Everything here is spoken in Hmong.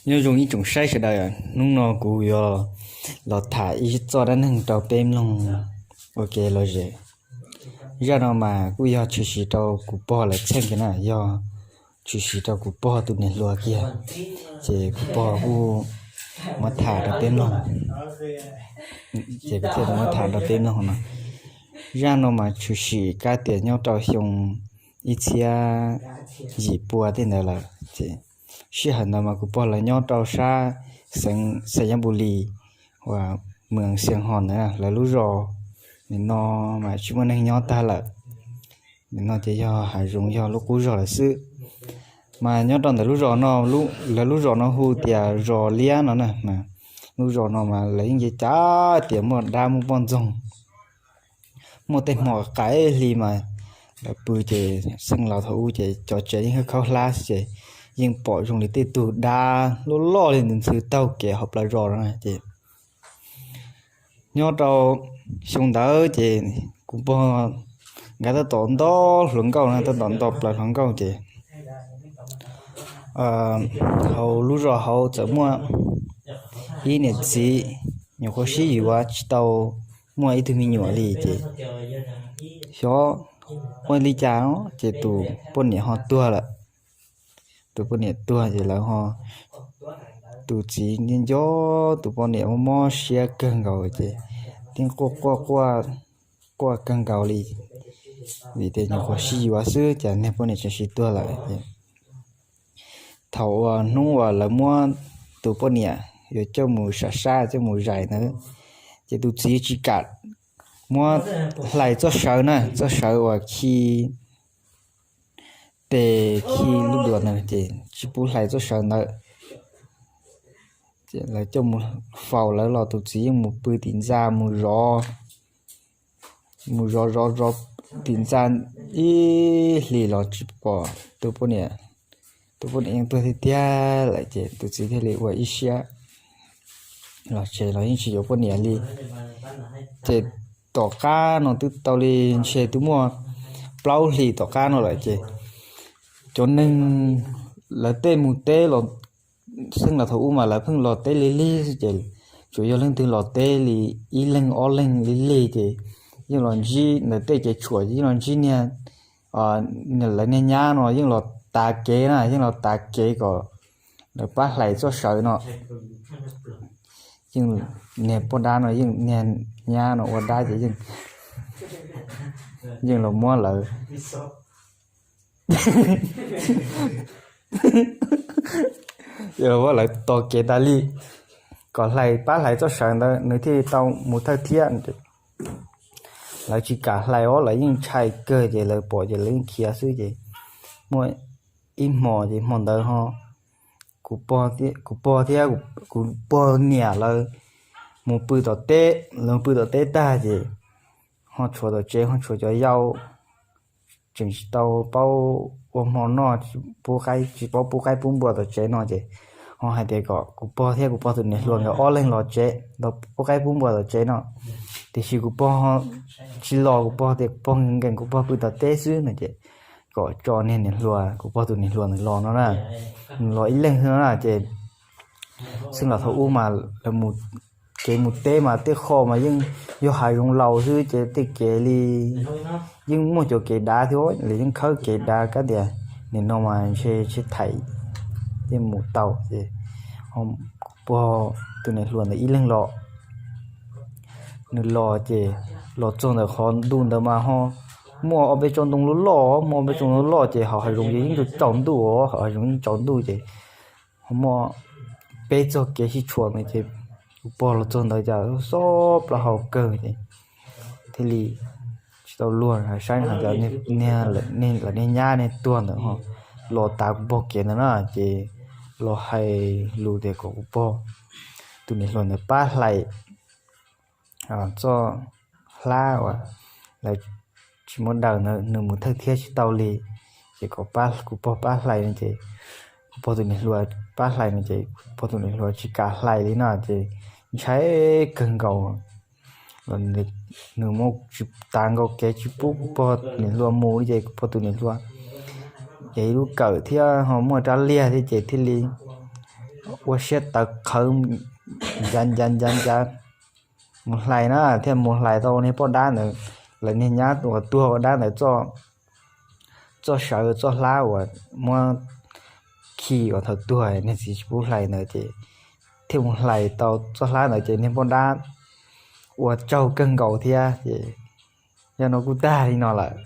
Nyob zoo ib tsoom saib sawv daws, hnub no kuv yuav los tham ib txoj dab neeg rau peb mloog ua ke los zem. Zaj no mas kuj yog tshwm sim rau kuv pog lawv txheej kiag na, yog tshwm sim rau kuv pog tus niam hluas kiag, ces kuv pog kuj muab tham rau peb mloog, ces kuv thiaj muab tham rau peb mloog no. Zaj no mas tshwm sim kab tias nyob rau xyoo ib txhiab yim pua tej ntawd lawm. Sij hawm ntawd mas kuv pog lawv nyob rau sab xeev Xayabuli, uas Mws Xias Hos ntawd, lawv lub zos nim no mas tsis muaj neeg nyob tag lawm. Nim no ces yog hav zoov, yog lub qub zos lawm xwb. Mas nyob rau ntawm lub zos no, lawv lub zos no hu tias zos Liab no na. Lub zos no mas lawv yeej cev cav tias muaj dab muaj poj ntxoog. Muaj tej hmo qaim hli mas lawv pw ces xeeb laus thaum ub ces cov tsev yeej khaub hlab xwb ces yeej pom zoo li tej tug dab loj loj li ntxhw taug kev hauv plawv zos no ces nyob rau xyoo ntawd ces kuv pog nkawd tab tom nto hluas nkauj na, tab tom nto plaws hluas nkauj ces hauv lub zos hauv txawm muaj ib niam txiv nyuam qhuav sib yuav tsis tau muaj ib tug me nyuam li ces xyov ua li cas ces tus poj niam ho tuag lawm. Tus poj niam tuag ces lawv ho, tus txiv nco nco tus poj niam mob mob siab kawg nkaus ces tib quaj quaj quaj quaj kawg nkaus li, vim tias nyuam qhuav sib yuav xwb cas niag poj niam tseem sib tuag lawm. Thaum uas hnub uas lawv muab tus poj niam yuav coj mus sam sab coj mus zais ntawd, ces tus txiv tsis kam muab hlais txoj sawv na, txoj sawv uas khi tes khi lub duas ntawd ces tsis pub hlais txoj sawv ntawd. Lawv coj mus faus lawv los tus txiv yeej mus pw tim ntxa mus zov, mus zov zov zov tim ntxa ib hlis los tsis pom tus poj niam. Tus poj niam yeej tuag tiag tiag lawm ces tus txiv thiaj li ua ib siab los tsev los yeej tsis yuav poj niam li. Ces tom qab no twb tau li ntshe twb muaj plaub hlis tom qab no lawm ces cov neeg lawv tej mus teb los, xeeb laus thaum ub mas lawv pheej los teb lig lig xwb ces tsuas yog leej twg los teb li ib leeg ob leeg lig lig ces yeej los ntsib ntawm tej kev tshuam yeej los ntsib niag, lawv niag nyab no yeej los tav kev na, yeej los tav kev kom lawv pab hlais txoj sawv no. Yeej niag poj dab no yeej, niag nyab no ua dab ces yeej, yeej los muab lawv, yeej los muab lawv tos kev tas li kom hlais, pab hlais txoj sawv ntawd nws thiaj li tau mus thawj thiab. Lawv tsis kam hlais os, lawv yeej ntshai kawg ces lawv pom ces lawv yeej khiav xwb ces muaj ib hmo ces hmo ntawd ho kuv pog thiab kuv pog niam lawv mus pw tom teb, lawv mus pw tom teb tag ces ho tshuav tom tsev ho tshuav cov yau tseem tsis tau paub ua hmo noj, tsis paub pub qaib pub npua tom tsev no ces ho hais tias kom kuv pog thiab kuv pog tus niam hluas nkawd ob leeg los tsev los pub qaib pub npua tom tsev no. Tiam sis kuv pog tsis los, kuv pog tias kuv pog nkees, kuv pog pw tom teb xwb no ces kom tso niag niam hluas, kuv pog tus niam hluas ntawd los no na, los ib leeg xwb no na ces xeeb laus thaum ub mas lawv mus, kev mus teb mas tej qho mas yeej yog hav zoov laus xwb ces tej kev li yeej muaj cov kev dav thiab, lawv yeej khawb kev dav kab tias nim no mas ntshe tsis thaim yeej mus tau ces kuv pog tus niam hluas ntawd ib leeg los. Nws los ces los txog ntawm qhov ntuj ntawd mas ho muaj ob peb tsob ntoo loj loj, muaj ob peb tsob ntoo loj loj ces hauv hav zoov ces yeej tsaus ntuj os, hauv hav zoov yeej tsaus ntuj ces ho muaj peb txoj kev sib tshuam ntawd ces kuv pog los txog ntawd cas xob plaub hau kawg ces thiaj li tsis tau luag saib no ces niag, lawv niag nyab niag tuag ntawd ho los tav kuv pog kev ntawd na ces los hais lus tias kom kuv pog tus niam hluas ntawd pab hlais txoj hlab uas lawv tsis muab daws ntawd, nws mus thawj thiab tsis tau li ces kom kuv pog pab hlais no ces kuv pog tus niam hluas pab hlais no ces kuv pog tus niam hluas tsis kam hlais li no ces ntshai kawg nkaus. Nws muab tsis tas nkaus kev tsis pub kuv pog niam hluas mus li ces kuv pog tus niam hluas ces ib lub kawm thiab ho muaj rab liag thiab ces thiaj li ua siab tawv qhawv, ncav ncav ncav ncav mus hlais na, thiaj mus hlais tau niag poj dab ntawd, lawv niag nyab uas tuag ua dab ntawd txoj sawv txoj hlab uas muab khi uas thaum tuag niag txiv tsis pub hlais ntawd ces thiaj mus hlais tau txoj hlab ntawd ces niag poj dab ua tsaug kawg nkaus thiab ces yog no kuj tag li no lawm.